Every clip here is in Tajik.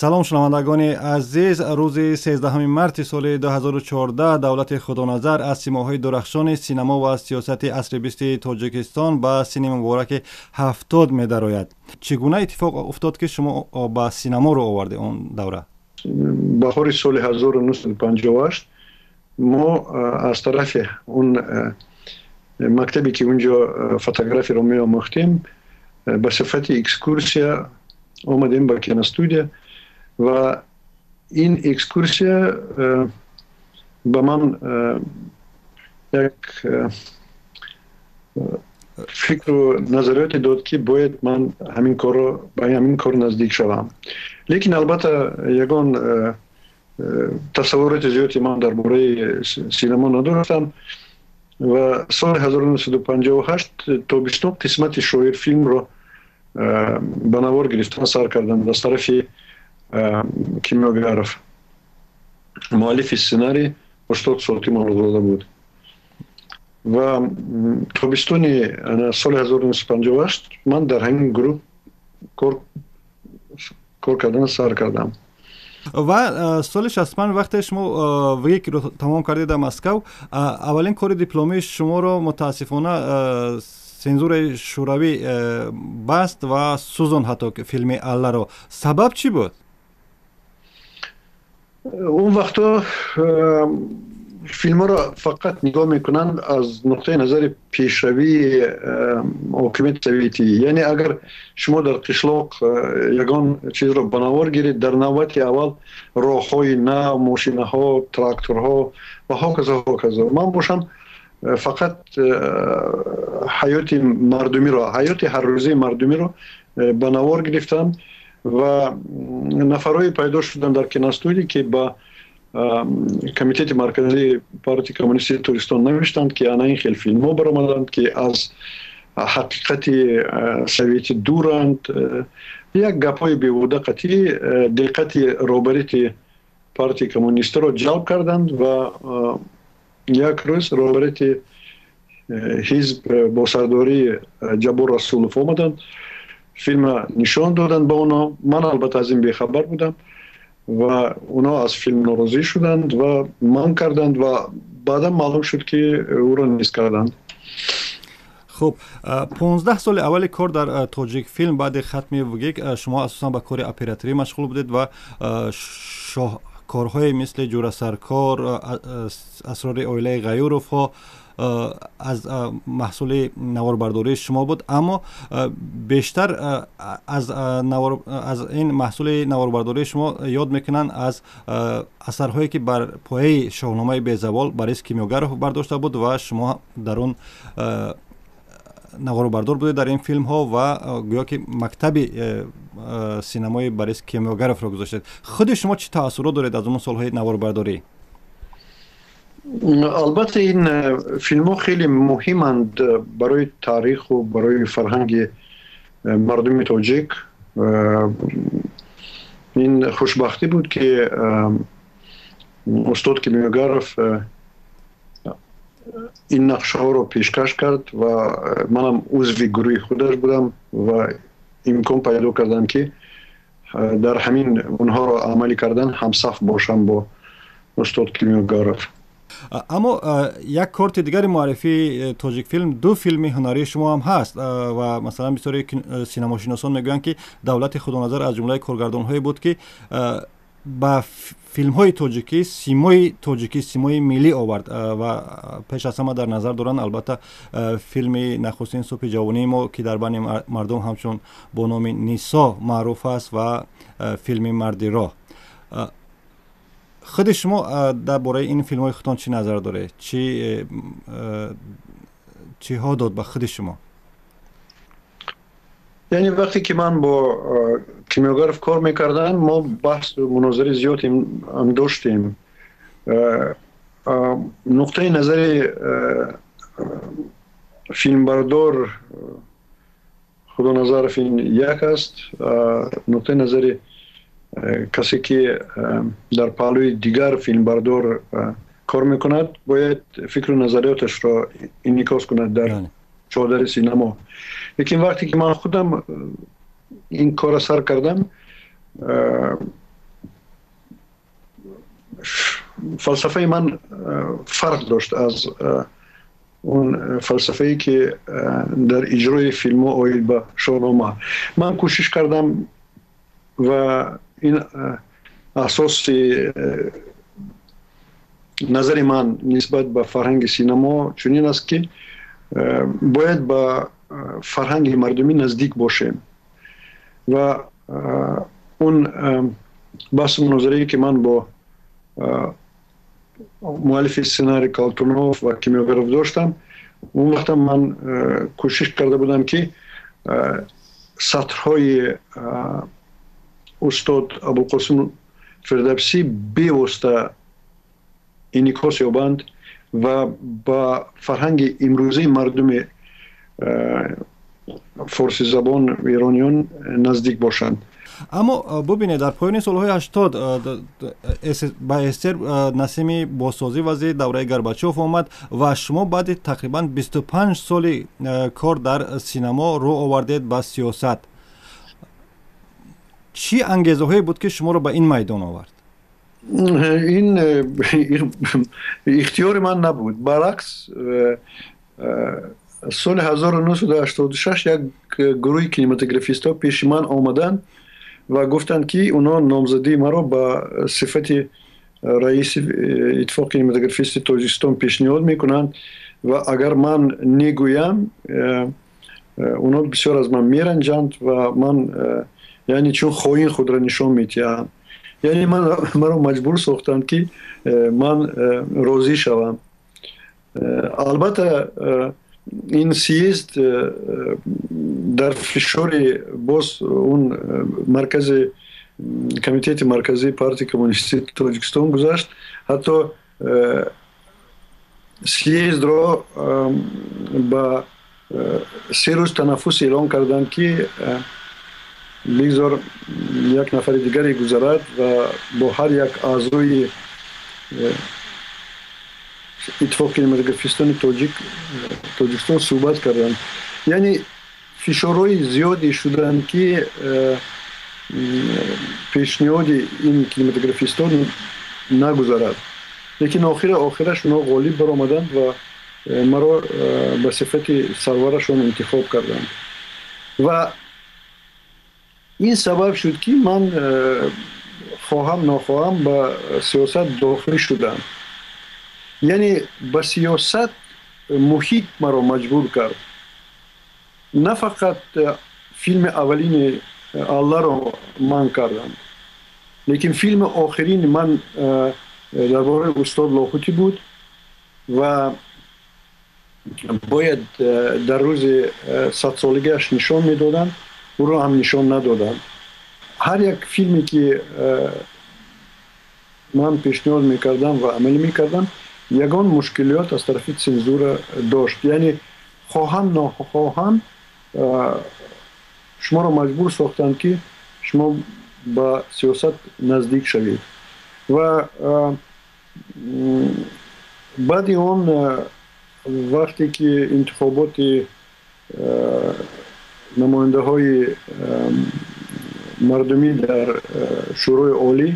Салом, шунавандагони азиз. Рӯзи 13 марти соли 2014 Давлати Худоназар аз симоҳои дурахшони синамо ва сиёсати асри бисти Тоҷикистон ба синни мубораки 70 медарояд. Чӣ гуна иттифоқ уфтод, ки шумо ба синамо рӯ овардед он давра? Баҳори соли 1958 мо аз тарафи он мактабе, ки унҷо фотографиро меомӯхтем, ба сифати экскурсия омадем ба киностудия ва ин экскурсия ба ман як фикру назариёте дод, ки бояд ман ҳамин корро, ба ҳамин кор наздик шавам. Лекин албатта ягон тасаввуроти зиёди ман дар бораи синамо надоштам ва соли 1958 тобистон қисмати Шоир филмро ба навор гирифтан сар карданд аз тарафи Кимёгаров. Муаллифи сценарий устод Соти Мавлудзода буд ва тобистони соли 1958 ман дар ҳамин гурӯҳ кор кардан сар кардам. Ва соли 65, вақте шумо ВГИКро тамом кардед дар Москав, аввалин кори дипломии шуморо мутаассифона сензураи шӯравӣ баст ва сӯзонд ҳатто филми Алларо. Сабаб чӣ буд? Он вақтҳо филмҳоро фақат нигоҳ мекунанд аз нуқтаи назари пешравии ҳокимияти советӣ. Яъне агар шумо дар қишлоқ ягон чизро ба навор гиред, дар навбати аввал роҳҳои нав, мошинаҳо, тракторҳо ва ҳоказо, ҳоказо. Ман бошам, фақат ҳаёти мардумиро, ҳаёти ҳаррӯзаи мардумиро ба навор гирифтам ва нафарҳое пайдо шуданд дар киностудия, ки ба Комитети марказии партияи коммунистии Тоҷикистон навиштанд, ки ана ин хел филмҳо баромаданд, ки аз ҳақиқати советӣ дуранд. Як гапҳои беҳуда қатъӣ диққати роҳбарити партияи коммунистиро ҷалб карданд ва як рӯз роҳбарити ҳизб бо сардории Ҷаббор Расулов омаданд, филмро нишон доданд ба онҳо. Ман албатта аз ин бехабар будам ва онҳо аз филм норозӣ шуданд ва манъ карданд ва баъдан маълум шуд, ки ӯро низ карданд. Хуб, 15 соли аввали кор дар Тоҷикфилм баъди хатми ВГИК шумо асосан ба кори операторӣ машғул будед ва шоҳкорҳое мисли Ҷурасаркор, Асрори оилаи Ғаюровҳо аз маҳсули наворбардории шумо буд. Аммо бештар аз ин маҳсули наворбардории шумо ёд мекунанд аз асарҳое, ки бар пояи Шоҳномаи безавол Борис Кимёгаров бардошта буд ва шумо дар он наворбардор будед дар ин филмҳо ва гӯё ки мактаби синамои Борис Кимёгаровро гузоштед. Худи шумо чӣ таассурот доред аз он солҳои наворбардорӣ? Албатта, ин филмҳо хеле муҳиманд барои таъриху барои фарҳанги мардуми тоҷик. Ин хушбахтӣ буд, ки устод Кимёгаров ин нақшаҳоро пешкаш кард ва манам узви гурӯҳи худаш будам ва имкон пайдо кардам, ки дар ҳамин онҳоро амалӣ кардан ҳамсаф бошам бо устод Кимёгаров. Аммо як корти дигари муаррифии Тоҷикфилм ду филми ҳунарии шумо ҳам ҳаст ва масалан бисёри синамошиносон мегӯянд, ки Давлати Худоназар аз ҷумлаи коргардонҳое буд, ки ба филмҳои тоҷикӣ симои тоҷикӣ, симои миллӣ овард ва пеш аз ҳама дар назар доранд, албатта, филми нахустин Субҳи ҷавонии мо, ки дар байни мардум ҳамчун бо номи Нисо маъруф аст, ва филми Марди роҳ. Худи шумо дар бораи ин филмҳои худтон чӣ назар доред? Чӣ чиҳо дод ба худи шумо? Яъне вақте ки ман бо Кимёгаров кор мекардам, мо баҳсу мунозираи зиёд ҳам доштем. Нуқтаи назари филмбардор Худоназаров ин як аст, нуқтаи назари касе, ки дар паҳлӯи дигар филмбардор кор мекунад, бояд фикру назариёташро инъикос кунад дар чодари синамо. Лекин вақте ки ман худам ин корро сар кардам, Фалсафаи ман фарқ дошт аз он фалсафае ки дар иҷрои филмҳо оид ба Шоҳнома. Ман кӯшиш кардам ва ин асоси назари ман нисбат ба фарҳанги синамо чунин аст, ки бояд ба фарҳанги мардумӣ наздик бошем. Ва он баҳсу мунозирае, ки ман бо муаллифи сценарий Калтунов ва Кимёгаров доштам, он вақта ман кӯшиш карда будам, ки сатрҳои устод Абулқосим Фирдавсӣ бевосита инъикос ёбанд ва ба фарҳанги имрӯзаи мардуми форсизабон эрониён наздик бошанд. Аммо бубинед, дар поёни солҳои 80 ба СССР насими бозсозӣ вазид, давраи Горбачёв омад ва шумо баъди тақрибан 25 соли кор дар синамо рӯ овардед ба сиёсат. Чӣ ангезаҳое буд, ки шуморо ба ин майдон овард? Ин ихтиёри ман набуд. Баръакс, соли 1986 як гурӯҳи кинематографистҳо пеши ман омаданд ва гуфтанд, ки онҳо номзадии маро ба сифати раиси Иттифоқи кинематографисти Тоҷикистон пешниҳод мекунанд ва агар ман негӯям, онҳо бисёр аз ман меранҷанд ва ман, яъне, чун хоин худро нишон медиҳам. Яъне маро маҷбур сохтанд, ки ман розӣ шавам. Албатта, ин съезд дар фишори боз он маркази Комитети марказии Партияи коммунистии Тоҷикистон гузашт. Ҳатто съездро ба 3 рӯз танаффус эълон карданд, ки бигзор як нафари дигаре гузарад ва бо ҳар як аъзои Иттифоқи кинематографистони Тоҷикистон суҳбат карданд. Яъне фишорҳои зиёде шуданд, ки пешниҳоди ин кинематографистон нагузарад, лекин охираш онҳо ғолиб баромаданд ва маро ба сифати сарварашон интихоб карданд. Ва ин сабаб шуд, ки ман хоҳам нохоҳам ба сиёсат дохил шудам. Яъне ба сиёсат муҳит маро маҷбур кард. На фақат филми аввалини Алларо ман кардам, лекин филми охирини ман дар бораи устод Лоҳутӣ буд ва бояд дар рӯзи 100-солагиаш нишон медоданд, ӯро ҳам нишон надоданд. Ҳар як филме, ки ман пешниҳод мекардам ва амалӣ мекардам, ягон мушкилиёт аз тарафи цензура дошт. Яъне хоҳам нохоҳам шуморо маҷбур сохтанд, ки шумо ба сиёсат наздик шавед. Ва баъди он, вақте ки интихоботи намояндаҳои мардумӣ дар Шӯрои Олӣ,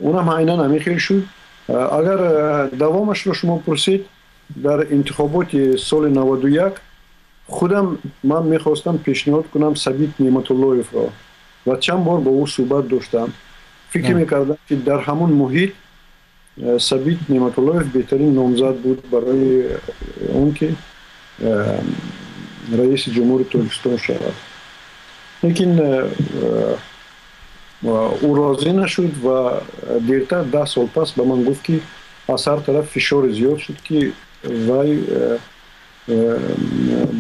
онам айнан ҳамин хел шуд. Агар давомашро шумо пурсид, дар интихоботи соли 91 худам ман мехостам пешниҳод кунам Сабит Неъматуллоевро ва чанд бор бо ӯ суҳбат доштам. Фикр мекардам, ки дар ҳамон муҳит Сабит Неъматуллоев беҳтарин номзад буд барои он ки раиси ҷумҳури Тоҷикистон шавад, лекин ӯ розӣ нашуд ва дертар, 10 сол пас, ба ман гуфт, ки аз ҳар тараф фишори зиёд шуд, ки вай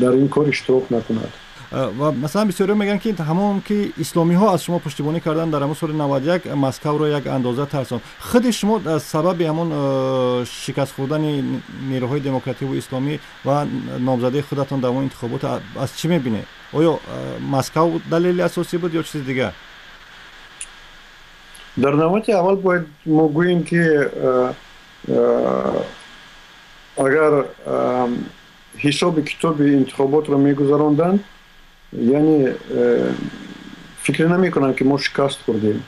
дар ин кор иштирок накунад. Ва масалан, бисёриҳо мегӯянд, ки ҳамон ки исломиҳо аз шумо пуштибонӣ карданд дар ҳамон соли 91, Москавро як андоза тарсон. Худи шумо аз сабаби ҳамон шикаст хӯрдани нерӯҳои демокративу исломӣ ва номзадии худатон дар он интихобот аз чӣ мебинед? Оё Москав далели асосӣ буд ё чизи дигар? Дар навбати аввал бояд мо гӯем, ки агар ҳисоби китоби интихоботро мегузаронданд, яъне фикр намекунам, ки мо шикаст хӯрдем.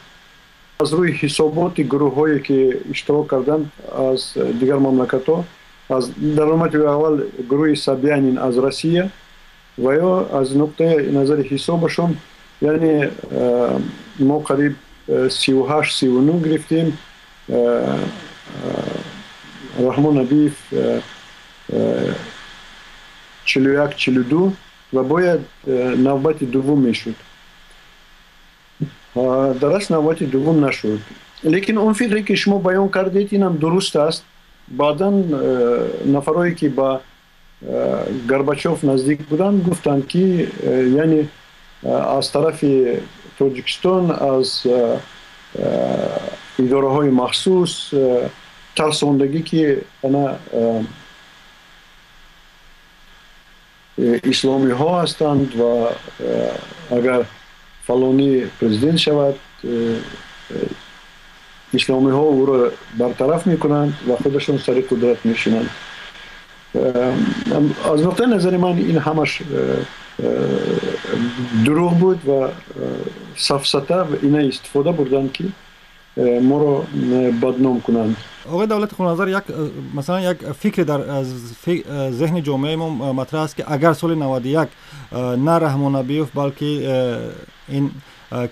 Аз рӯи ҳисоботи гурӯҳҳое ки иштирок карданд аз дигар мамлакатҳо, аз дар навбати аввал гурӯҳи Собянин аз Россия ва ё аз нуқтаи назари ҳисобашон, яъне мо қариб 38-39 гирифтем, Раҳмон Набиев 41-42 ва бояд навбати дуввум мешуд. Дар асл навбати дуввум нашуд. Лекин он фикре ки шумо баён кардед, инам дуруст аст. Баъдан нафарое ки ба Горбачов наздик буданд, гуфтанд ки яъне аз тарафи Тоҷикистон, аз идораҳои махсус тарсондагӣ, ки ана исломиҳо ҳастанд ва агар фалонӣ президент шавад, исломиҳо ӯро бартараф мекунанд ва худашон сари қудрат мешинанд. Аз нуқтаи назари ман ин ҳамаш дурӯғ буд ва сафсата ва ина истифода бурданд ки моро бадном кунанд. Оғои Давлати Худоназар, як масалан як фикре дар зеҳни ҷомеаи мо матраҳ аст, ки агар соли 91 на Раҳмон Набиев, балки ин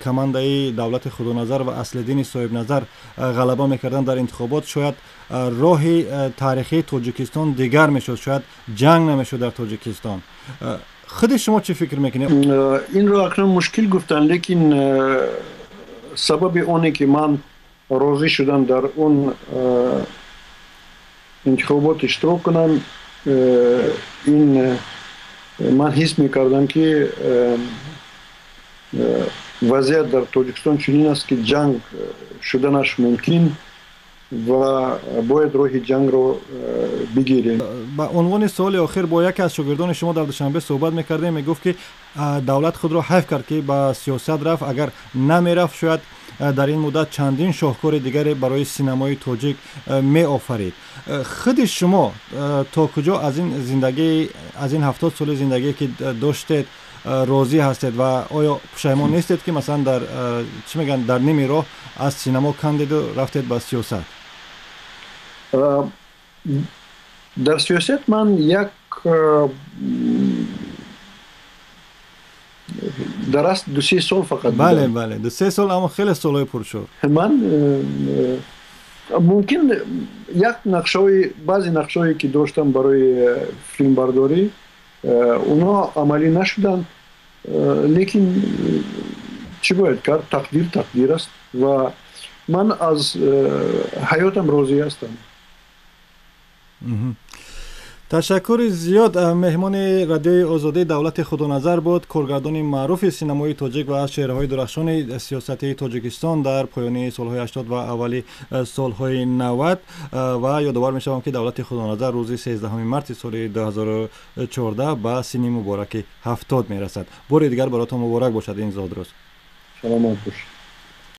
командаи Давлати Худоназар ва Аслиддини Соҳибназар ғалаба мекарданд дар интихобот, шояд роҳи таърихии Тоҷикистон дигар мешуд, шояд ҷанг намешуд дар Тоҷикистон. Худи шумо чӣ фикр мекунед? Инро акнун мушкил гуфтан, лекин сабаби оне ки ман розӣ шудам дар он интихобот иштирок кунам, ин ман ҳис мекардам, ки вазъият дар Тоҷикистон чунин аст, ки ҷанг шуданаш мумкин ва бояд роҳи ҷангро бигирем. Ба унвони суоли охир, бо яке аз шогирдони шумо дар Душанбе суҳбат мекардем, мегуфт, ки Давлат худро ҳайф кард, ки ба сиёсат рафт. Агар намерафт, шояд дар ин муддат чандин шоҳкори дигаре барои синамои тоҷик меофарид. Худи шумо то куҷо аз ин зиндагӣ, аз ин 70 соли зиндагие ки доштед, розӣ ҳастед ва оё пушаймон нестед, ки масалан дар чӣ мегӯянд, дар ними роҳ аз синамо кандиду рафтед ба сиёсат? Дар сиёсат ман як дар асл 2-3 сол фақат. Бале, 2-3 сол, аммо хеле солҳои пуршӯр. Ман мумкин як нақшаҳои, баъзе нақшаҳое ки доштам барои филмбардорӣ, онҳо амалӣ нашуданд, лекин чӣ бояд кард, тақдир тақдир аст ва ман аз ҳаётам розӣ ҳастам. Ташаккури зиёд. Меҳмони Радиои Озодӣ Давлати Худоназар буд, коргардони маъруфи синамои тоҷик ва аз чеҳраҳои дурахшони сиёсати Тоҷикистон дар поёни солҳои 80 ва аввали солҳои 90. Ва ёдовар мешавам, ки Давлати Худоназар рӯзи 13 марти соли 2014 ба синни мубораки 70 мерасад. Бори дигар баротон муборак бошад ин зодрӯз. Саломат бошед.